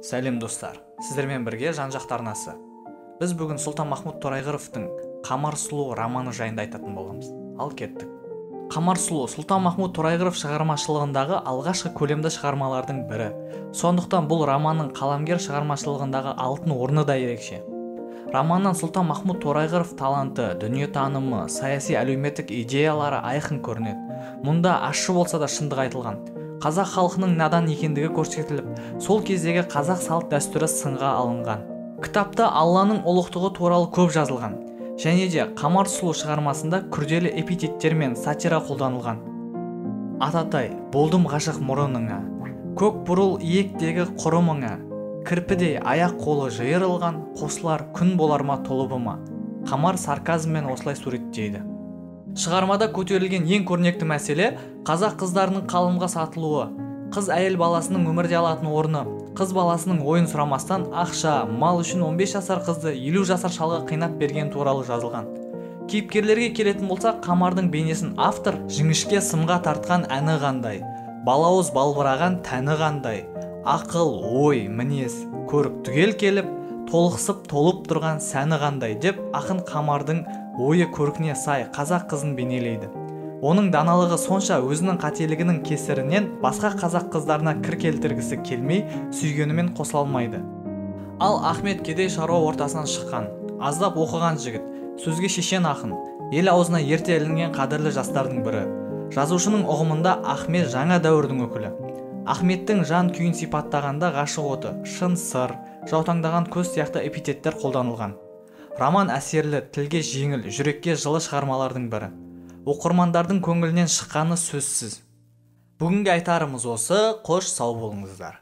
Сәлем, достар! Сіздермен бірге Жан жақты арнасы. Біз бүгін Сұлтанмахмұт Торайғыровтың «Қамар сұлу» романы жайында айтатын боламыз. Ал кеттік. «Қамар сұлу» Сұлтанмахмұт Торайғыров шығармашылығындағы алғашқы көлемді шығармалардың бірі. Сондықтан бұл романның қаламгер шығармашылығындағы алтын орны да ерекше. Романнан Сұлтанмахмұт Торайғыров таланты, дүниетанымы, саяси, әлеуметтік идеялары айқын көрінеді. Мұнда ащы болса да шындық айтылған. Қазақ халқының надан екендігі көрсетіліп, сол кездегі қазақ салт дәстүрі сынға алынған. Кітапта Алланың ұлықтығы туралы көп жазылған. Және де «Қамар сұлу» шығармасында күрделі эпитеттер мен сатира қолданылған. Ататай, болдым ғашық мұрыныңа, көк бурыл иектегі құрымыңа, кірпідей аяқ қолы жиырылған, қосылар күн болар ма тұлыбыма. Қамар сарказммен осылай суреттейді. Шығармада көтерілген ең көрнекті мәселе – қазақ қыздарының қалымға сатылуы, қыз, әйел баласының өмірде алатын орны, қыз баласының ойын сұрамастан ақша, мал үшін 15 жасар қызды 50 жасар шалға қинап берген туралы жазылған. Кейіпкерлерге келетін болсақ, Қамардың бейнесін автор «жіңішке сымға тартқан әні қандай, балауыз балбыраған тәні қандай, ақыл, ой, мінез, көрік түгел келіп, толықсып толып тұрған сәні қандай» деп ақын Қамардың ойы көркіне сай қазақ қызын бейнелейді. Оның даналығы сонша, өзінің қателігінің кесірінен басқа қазақ қыздарына кір келтіргісі келмей, сүйгенімен қосыла алмайды. Ал Ахмет кедей, шаруа ортасынан шыққан, аздап оқыған жігіт, сөзге шешен ақын, ел аузына ерте ілінген қадірлі жастардың бірі. Жазушының ұғымында Ахмет жаңа дәуірдің өкілі. Ахметтің жан күйін сипаттағанда ғашық оты, шын сыр, жаутаңдаған көз сияқты эпитеттер қолданылған. Роман әсерлі, тілге жеңіл, жүрекке жылы шығармалардың бірі. Оқырмандардың көңілінен шыққаны сөзсіз. Бүгінгі айтарымыз осы. Қош, сау болыңыздар!